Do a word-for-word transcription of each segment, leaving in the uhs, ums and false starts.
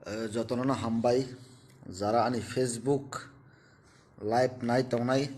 Eh, jotono no hambai, jara ani Facebook live nai tongnai,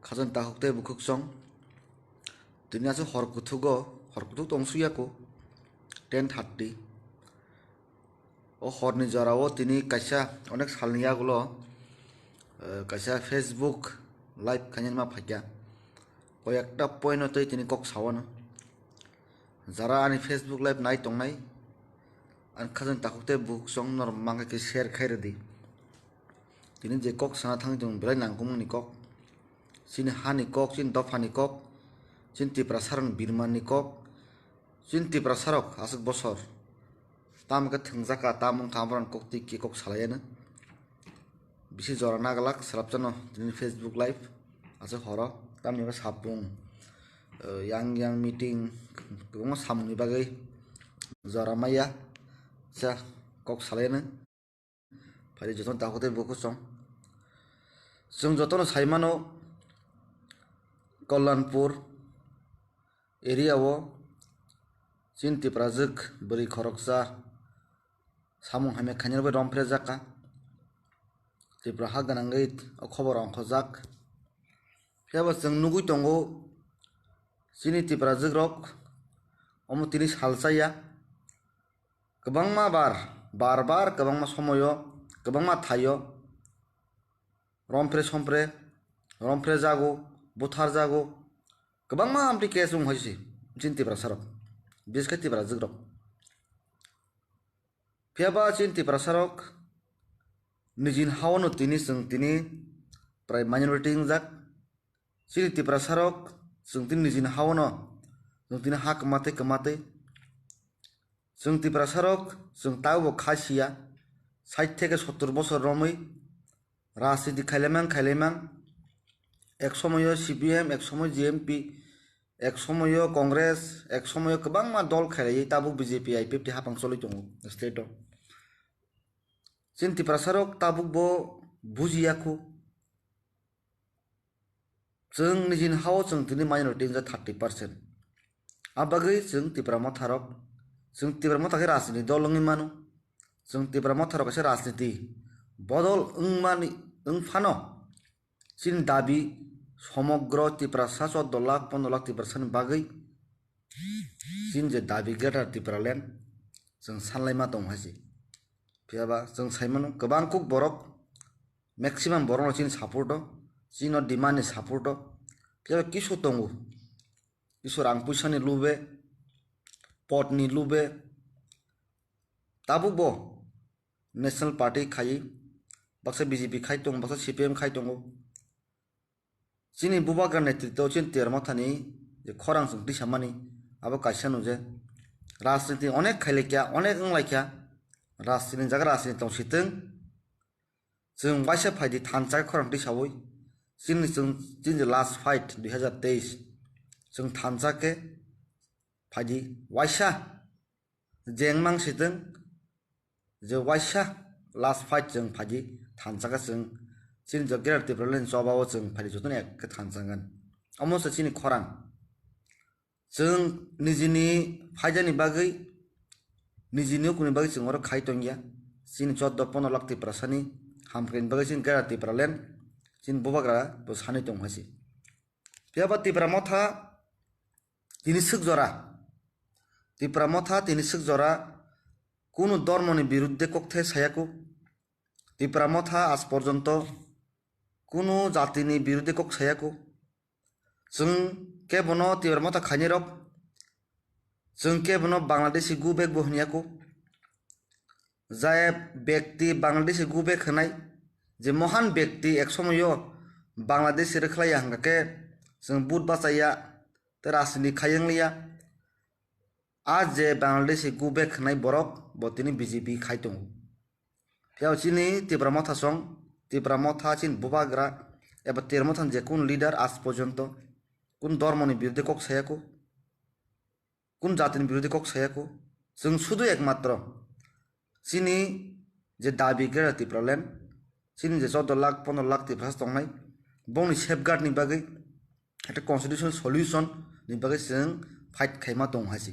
khajani takhuk tei bukhuk song. Tini aswk hor kuthugo, hor kuthuk tong suya ko, ten thirty. O horni jorao tini kaisa onek salni yagulo, eh, kaisa Facebook live khainani ma phaikya. Koi ekta point o tei tini kok sawano. Jara ani Facebook live nai tongnai, ani khajani takhuk tei bukhuk song norok mangkha khe share khai rwdi. Tini je kok sana thang chwng belai nangkukmani kok. Chini hani kok, chini dophani kok, chini Tiprasarokni birmani kok, chini Tiprasarok aswk bosor. Tamo khe thwngjak kha, tamo wngkha amorokni kok twi khe kok salaiya no. Bisi jora naglak swlapjano tini Facebook live aswk horo. Tamni hwnba sapung, eh, yang yang meeting, kwbangma samungni bagwi jora maya sa kok salaiya no. Phai jotono takhuk tei bukhuk song. Chwng jotono sai mano, Kalyanpur area o chini Tiprajwk bwrwi khoroksa samung hamya khainai rwbai romphre jak kha. Tripura ha gwnangwi o khobor ongkhorjak. Phiya bo chwng nugwi tongo, chini Tiprajwk rok omo tini sal chaya. Kwbangma bar, bar bar, kwbangma somoyo, kwbangma thaio romphre sompre, romphre jago, buthar jago, kwbangma amtwi case wng hoisi chini Tiprasarok, bises khe Tiprajwk rok. Phiya ba chini Tiprasarok nijini hao no tini chwng tini prai minority wngjak. Chini Tiprasarok chwng tini nijini hao no chwng tini ha kwmatwi kwmatwi. Chwng Tiprasarok chwng taubo kha siya, sait theke sottor bosor romwi rajniti khailaimang khailaimang. Ek somoyo C P M, ek somoy G M P, ek somoyo Congress, ek somoyo kwbangma dol khailaiwi tabuk B J P, I P F T hapang choli tongo state o. Chini Tiprasarok tabuk bo bujiya khu. Chwng nijini hao chwng tini minority wngjak thirty percent. A bagwi chwng Tipra Motha rok, chwng Tipra Motha khe rajniti dol wngwi mano. Chwng Tipra Motha rok kaisa rajniti bodol wngmani wng phano chini dabi somogro Tiprasa choddo lakh pondro lakh Tiprasani bagwi chini je dabi Greater Tipraland chwng sanlaima tongo hai se. Phiya ba chwng sai mano kwbang kuk borok, maximum borok no chini support o, chini demand ni support o. Phiya ba kisu tongo, kisu rang puisa ni lube, pot ni lube, tabuk bo National Party khai, baksa B J P khai tongo, baksa C P M khai tongo. Chini bubagra netritwo chini Tipra Mothani je khorang chwng tisamani abo kaisa no je rajniti onek khailaikha, onek wnglaikha, rajniti jaga rajniti tong sitwng, chwng waisa phaidi thansa khe khorang tisawi chini chwng chini je last fight dui hazar teis chwng thansa khe phaidi waisa jeng mang sitwng, je waisa last fight chwng phaidi thansa khe chwng chini je Greater Tipraland chobao chwng phaidi jotono ek khe thansa gani. Omo se chini khorang. Chwng nijini phaidani bagwi, nijini ukuni bagwi chwng oro khai tongya. Chini choddo pondro lakh Tiprasani hamkhaini bagwi chini Greater Tipraland chini bubagra bo sanwi tong hai se. Phiya ba Tipra Motha tini swk jora, Tipra Motha tini swk jora kunu dhormoni birudde kok the sayaku. Tipra Motha aaj porjonto kunu jatini birudde kok sayaku. Chwng kebono Tipra Motha khainai rok, chwng kebono Bangladeshi go back bo hwnyaku. Je bekti Bangladeshi go back hwnai, je mohan bekti ek somoyo Bangladeshi rwkhlaiya hwnkha khe chwng vote bachaiya tei rajniti khai wngliya. A je Bangladeshi go back hwnai borok bo tini B J P khai tongo. Phiya chini Tipra Motha song, Tipra Motha chini bubagra eba Tipra Motha je kun leader aaj porjonto kun dhormoni birudde kok sayaku, kun jatini birudde kok sayaku. Chwng sudu ekmatro chini je dabi Greater Tipraland, chini je choddo lakh pondro lakh Tiprasa tongnai, bongni safeguard ni bagwi, ekta constitutional solution ni bagwi chwng fight khaima tongo hai se.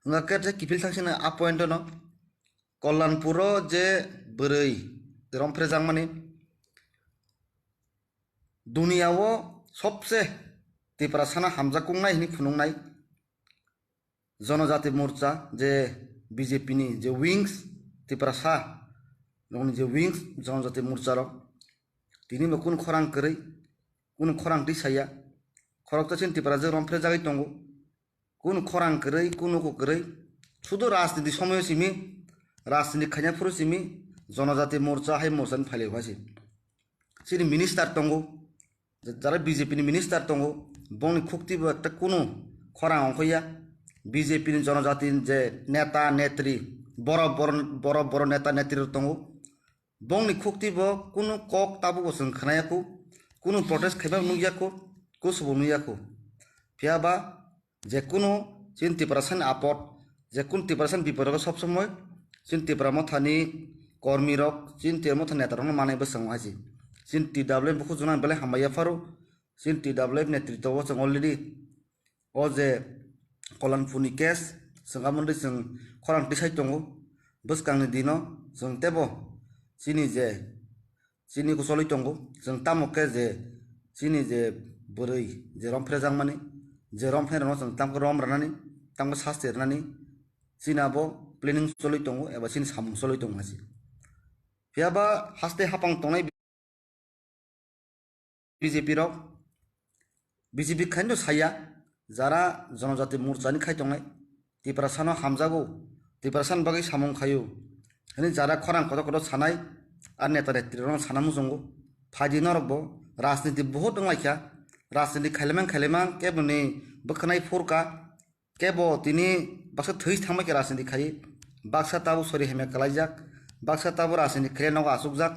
Hwnkha khe tei kiphil thang sino a point no Kollanpuro je bwrwi romphrejakmani, duniya o sobse Tiprasano hamjakuknai hwnwi phunuknai Jonojati Morcha je B J P ni je wings, Tiprasa rokni je wings Jonojati Morcha rok, tini bo kunu khorang kwrwi, kunu khorang twi saya, khoroksa chini Tiprasa je romphre jagwi tongo, kunu khorang kwrwi, kunu nukhung kwrwi, sudu rajniti somoyo simi, rajniti khaina phuru simi, Jonojati Morcha hai morchani phailai hai se. Chini minister tongo, jara B J P ni minister tongo, bongni khukti bo ekta kunu khorang ongkhoya. B J P ni Jonojati je neta netri, boro boro boro boro neta netri rok tongo, bongni khukti bo kunu kok tabuk bo chwng khwnaya khu, kunu protest khaiba nukya khu, kusubo nukya khu. Phiya ba je kunu chini Tiprasani apot, je kunu Tiprasani bipod rok sob somoi chini Tipra Mothani kormi rok, chini Tipra Motha neta rokno manai bwskango hai se. Chini T W F bukhuk jwnani belai hambai yapharo, chini T W F netritwo o chwng already o je Kollanpurni case chwng amoni chwng khorang tisai tongo, bwskangni dino chwng tebo chini je chini kucholi tongo, chwng tamo khe je chini je bwrwi je romphrejakmani, je romphrenairokno chwng tamkhe rom rwnani, tamkhe sasti rwnani, chini abo planning choli tongo eba chini samung choli tongo hai se. Phiya ba haste hapang tongnai B J P rok, B J P khaino saya, jara Jonojati Morchani khai tongnai, Tiprasano hamjago, Tiprasani bagwi samung khaio hwnwi jara khorang kotor kotor sanai, ar neta netrirokno sana muchungo. Phaidi norokbo rajniti bohot wnglaikha, rajniti khailaimang khailaimang keboni bwkhwnai phurkha, kebo tini baksa thwi thangbai khe rajniti khai, baksa tabuk sori hamya kwlaijak, baksa tabuk rajniti khaile nogo achukjak.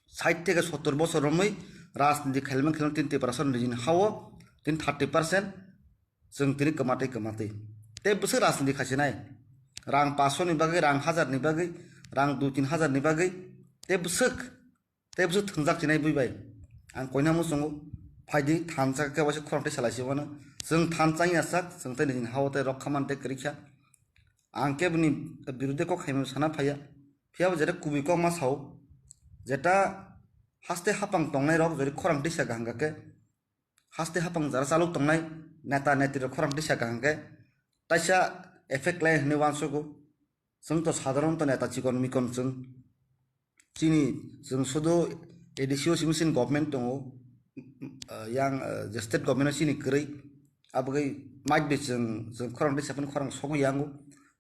Sait theke sottor bosor romwi rajniti khailmang khailmang tin Tiprasa nijini hao tin thirty percent chwng tini kwmatwi kwmatwi. Tei bwswk rajniti khaisinai, rang paanch sho ni bagwi, rang hajar ni bagwi, rang dui tin hajar ni bagwi, tei bwswk, tei bwswk thwngjak chinai bui bai. Ang koina muchungo, phaidi thansa khe waisa khorang tei salai se wano. Chwng thansa wngya sak, chwng tei nijini hao tei rok khaman tei kwrwi kha. Ang khe bini birude kok khaima sana phaiya. Phiya bo jeta kubui kok ma sao, jeta haste hapang tongnai rok jori khorang tisa kaham khe, haste hapang jara chalok tongnai neta netri rok khorang tisa kaham khe, taisa effect lai hwnwi uansugo. Chwng to sadharon to neta chikon mikon chwng. Chini chwng sudu A D C o simi chini government tongo, ah, yang, ah, je state government o chini kwrwi, abagwi might be chwng, chwng khorang tei sephano khorang sogwi yango.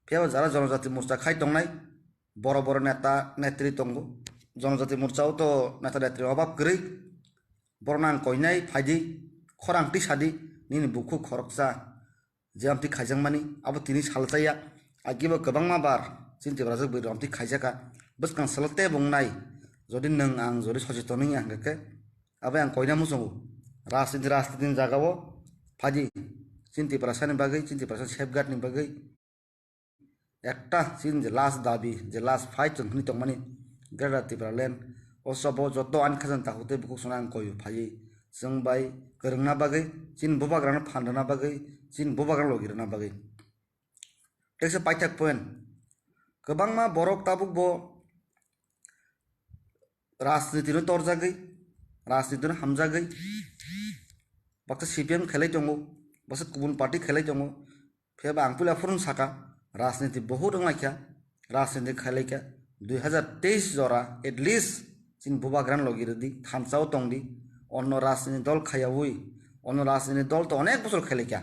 Phiya bo jara Jonojati Morcha khai tongnai, boro boro neta netri tongo. Jonojati Morcha o to neta netri obab kwrwi, borok nang koinai phaidi, khorang tisa di, nini bukhuk khoroksa. Je amtwi khaijakmani, abo tini salchaya, agibo kwbangma bar chini Tiprasa bwrwi amtwi khaijakha. Bwskang salo tei bo wngnai, jodi nwng ang jodi socheton wngya hwnkhe khe, abo ang koina muchungo. Rajniti, rajnitini jagao phaidi, chini Tiprasani bagwi, chini Tiprasa safeguard ni bagwi, ekta chini je last dabi, je last fight chwng hwnwi tongmani Greater Tipraland, o sobo joto ani khajani takhuk tei bukhuk songno ang koiwi phaiwi chwng bai kwrwngna bagwi, chini bubagrano phan rwna bagwi, chini bubagrano logi rwna bagwi. Teisa paithak point, kwbangma borok tabuk bo rajnitino torjagwi, rajnitino hamjagwi, baksa C P M khelai tongo, baksa kubun party khelai tongo. Phiya ba ang puila phurun saka, rajniti bohut wnglaikha, rajniti khailaikha, dui hazar teis jora at least chini bubagrano logi rwdi, thansa o tongdi, onno rajniti dol khaiyawi, onno rajniti dol to onek bosor khailaikha.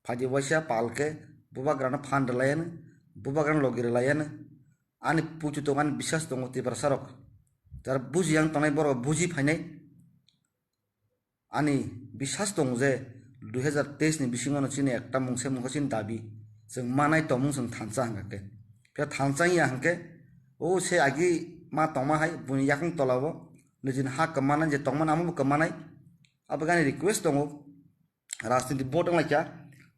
Phaidi waisa pal khe bubagrano phan rwlaiano, bubagrano logi rwlaiano. Ani puitu tongo, ani biswas tongo Tiprasa rok. Jara buji yang tongnai borok buji phainai. Ani biswas tongo je dui hazar teis ni bisingo no chini ekta mungsa mungsa chini dabi chwng manai tongmung chwng thansa hwnkha khe. Phiya thansa wngya hwnkhe o se agi ma tongma hai buini yakung tola o nijini ha kwmanai je tongmani amo bo kwmanai. Abo ani request tongo. Rajniti vote wng laikha,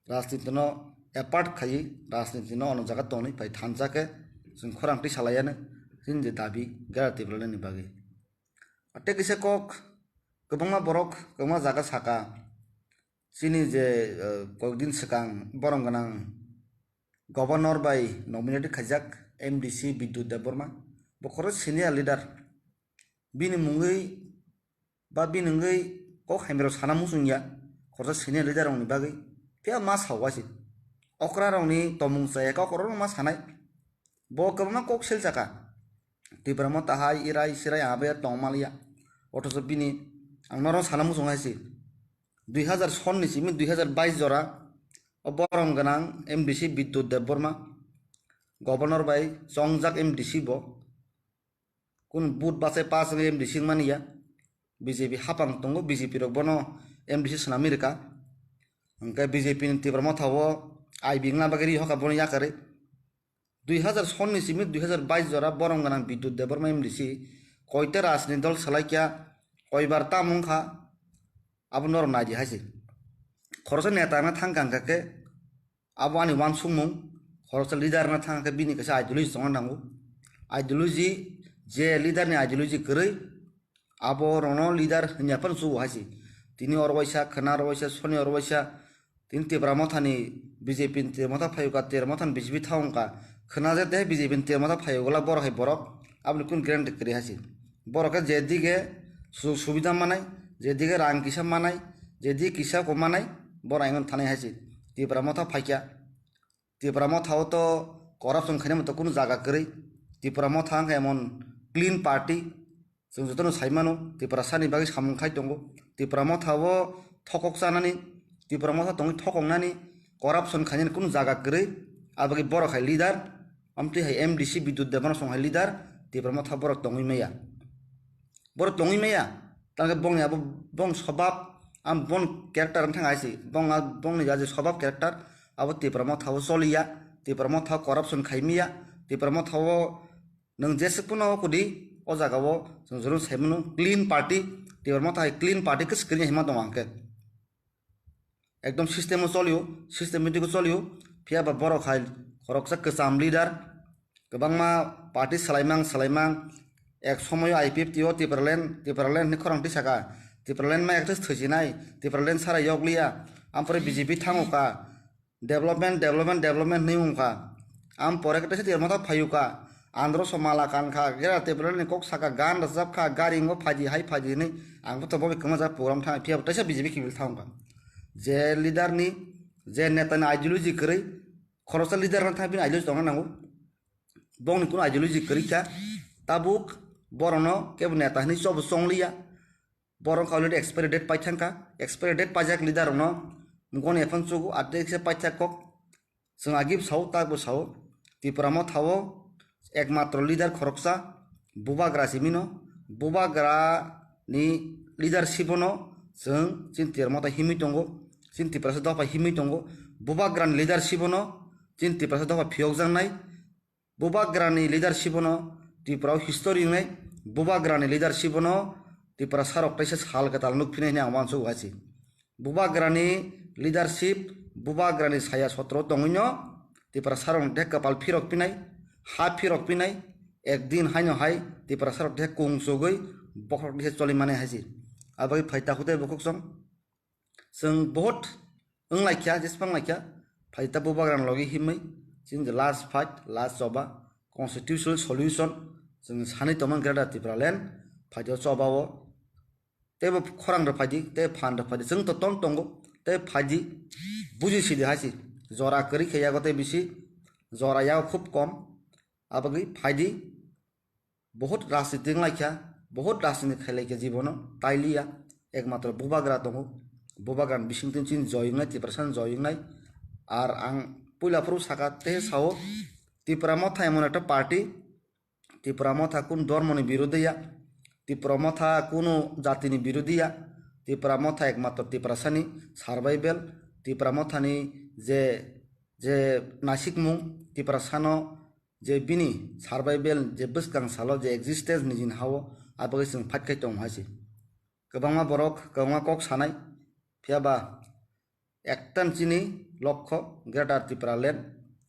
rajniti no apart khaiwi, rajniti no ono jaga tongwi phai thansa khe chwng khorang twi salaiya no chini je dabi Greater Tipraland ni bagwi. Tei kisa kok kwbangma borok kwbangma jaga saka, chini je, eh, kok din swkang borom gwnang governor bai nominated khaijak M D C Bidyut Debbarma, bo khoroksa senior leader. Bini mungwi ba bini wngwi kok hamya rok sana muchung ya, khoroksa senior leader rokni bagwi. Phiya ma sao waisi. Okra rokni tomung chaya kok rok ma sanai. Bo kwbangma kok sel saka. Tipra Motha hai irai sirai ang abo ya tong maliya. Othocho bini ang norok sana muchung hai si. Dui hazar sonni simi dui hazar bais jora o borom gwnang M D C Bidyut Debbarma, governor bai chongjak M D C bo. Kun but bachai pass wngwi M D C wngmani ya. B J P hapang tongo, B J P rok bono M D C swnamwi rwkha. Hwnkhe B J P ni Tipra Motha o I B wngna bagwi ri hoka bono yakarwi. Dui hazar sonni simi dui hazar bais jora borom gwnang Bidyut Debbarma M D C, koita rajni dol salaikya, koibar tamo wngkha, abo norok naidi hai se. Khoroksa neta wngna thangkha hwnkha khe, abo ani uansukmung, khoroksa leader wngna thangkha khe bini kaisa ideology tongna nango. Ideology, je leader ni ideology kwrwi, abo rokno leader hwnwi phano chugo hai se. Tini oro waisa, khwna oro waisa, soni oro waisa, tini Tipra Mothani B J P ni Tipra Motha phayuka, Tipra Mothani B J P thangka, khwna je tei B J P ni Tipra Motha phayugwla borok hai borok, aboni kun guarantee kwrwi hai se. Borok khe je dige sujog subida manai, je dige rang kisa manai, je dige kisa ko manai, borok aingon thanai hai se. Tipra Motha phaikya. Tipra Motha o to corruption khainai to kunu jaga kwrwi. Tipra Motha wngkha emon clean party. Chwng jotono sai mano, Tiprasani bagwi samung khai tongo. Tipra Motha o thokok chanani, Tipra Motha tongwi thokoknani, corruption khainani kunu jaga kwrwi. Abagwi borok hai leader, amtwi hai M D C Bidyut Debbarma song hai leader, Tipra Motha borok tongwi maya. Borok tongwi maya, tangkhe bongni abo bong sobab, am bon character wngthang hai se, bong a, bongni jaji sobab character, abo Tipra Motha o choliya, Tipra Motha o corruption khaimiya, Tipra Motha o nwng jesuk phano kudi, o jaga o chwng juru sai mano clean party, Tipra Motha hai clean party khe swkrini hai ma tongo hwnkhe. Ekdom system o cholio, systematic o cholio, phiya ba borok hai khoroksa kwcham leader, kwbangma party salaimang salaimang, ek somoyo I P F T o Tipraland, Tipraland hinwi khorang tisaka, Tipraland ma ekta thwisinai, Tipraland sara yokliya, ampore B J P thango ka, development, development, development hinwi wngkha, ampore ekta se Tipra Motha phayuka, Andro somala kankha, gera Tipraland ni kok saka, gan rwchapkha, gari wngkha, phaidi hai phaidi hinwi, ang bo to bobi kwmajak program thang, phiya bo taisa B J P kibil thangkha. Je leader ni, je neta ni ideology kwrwi, khoroksa leader no thang bini ideology tongna nango. Bongni kunu ideology kwrwi kha, tabuk borokno kebo neta hinwi chobo chongliya. Borok already expiry date paithangkha, expiry date paijak leader rokno mukoni ephang chugo, ate kisa paithak kok. Chwng agi bwsao, tak bwsao, Tipra Motha o ekmatro leader khoroksa Bubagra simino, Bubagra ni leadership no chwng chini Tipra Motha himwi tongo, chini Tiprasa dopha himwi tongo, Bubagra ni leadership no chini Tiprasa dopha phiyokjaknai, Bubagra ni leadership no Tripura o history wngnai, Bubagra ni leadership no Tiprasa rok taisa sal kwtal nuk phinai hinwi ang uansuk uaisi. Bubagrani leadership, Bubagrani saya sotro tongwino Tiprasarokni thek kwpal phirok pinai, ha phirok pinai, ekdin haino hai Tiprasarok thek kung chugwi bokhorok thek choli mani haisi. Abagwi phai takhuk tei bukhuk song. Chwng bohot wnglaikha, jesphang laikha, phai ta Bubagrani logi himwi, chini last fight, last choba, constitutional solution, chwng sanwi tongmani Greater Tipraland, phai ta choba o. Teibo khorang rok phaidi, tei phan rok phaidi, chwng to tong tongo, tei phaidi, buji sidi hai se, jora kwrwi khe yago tei bisi, jora yago khub kom, abagwi phaidi, bohot rajniti wnglaikha, bohot rajniti khailaikha jibono, tailiya, ekmatro Bubagra tongo, Bubagrani bisingtwi chini joy wngnai, Tiprasani joy wngnai, ar ang puila phuru saka tei sao, Tipra Motha emon ekta party, Tipra Motha kunu dhormoni birodhiya, Tipra Motha kunu jatini birodhiya, Tipra Motha ekmatro Tiprasani survival, Tipra Mothani je, je nasikmung, Tiprasano je bini survival, je bwskang salo je existence nijini hao, abagwi chwng fight khai tongo hai se. Kwbangma borok, kwbangma kok sanai, phiya ba ekta chini lokho Greater Tipraland,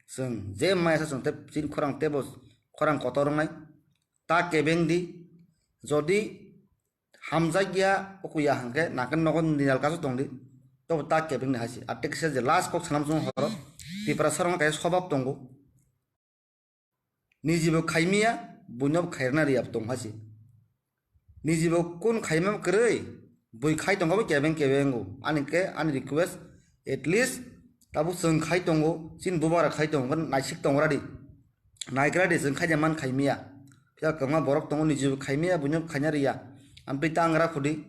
chwng je maya sa chwng tei chini khorang teibo khorang kotor wngnai. Ta kebeng di, jodi hamjakya okuya hwnkhe nakhe nogo ninal kasu tongdi, tobo ta kebeng di hai se. Ar tei kisa je last kok sanam chwng horo, Tiprasarokno kaisa sobab tongo. Nijibo khaimiya, buino khairna riya tong hasi. Nijibo kun khaima kwrwi, bui khai tongo bo kebeng kebeng o. Ani ke, ani request, at least, tabuk chwng khai tongo, chini bubagra khai tongo, naisik tongo radi. Naigra di chwng khaina man khaimiya. Phiya kwbangma borok tongo, nijibo khaimiya, buino khaina riya. Amtwi ta angra khudi.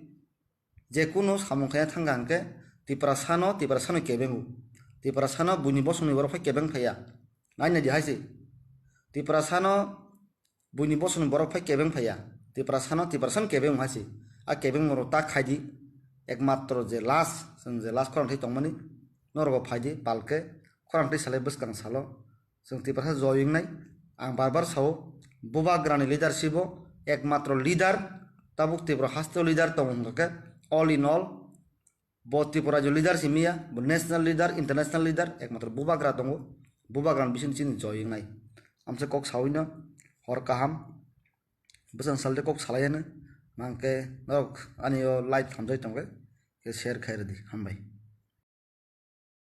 Je kunu samung khaina thangkha hwnkhe Tiprasano, Tiprasano kebeng o. Tiprasano buini bosongni borok phai kebeng phaiya. Naina di haise. Tiprasano buini bosongni borok phai kebeng phaiya. Tiprasano, Tiprasano kebeng haise. A kebeng moro ta khaidi. Ekmatro je last, chwng je last khorang thai tongmani. Norok phaidi, palke. Khorang thai salai bwskang salo. Chwng Tiprasa joying nai. Ang bar bar sao, bubagrani leadership o ekmatro leader, tabuk Tripura haste o leader tongo hwnkha khe, all in all, bo Tripura rajyo leader simi ya, bo national leader, international leader, ekmatro bubagra tongo, bubagrani bising chini joying nai. Amsa kok sawi no, hor kaham, bwsang salde kok salai ano, mangke norok ani o live thamjai tongkhe, khe share khai rwdi, hambai.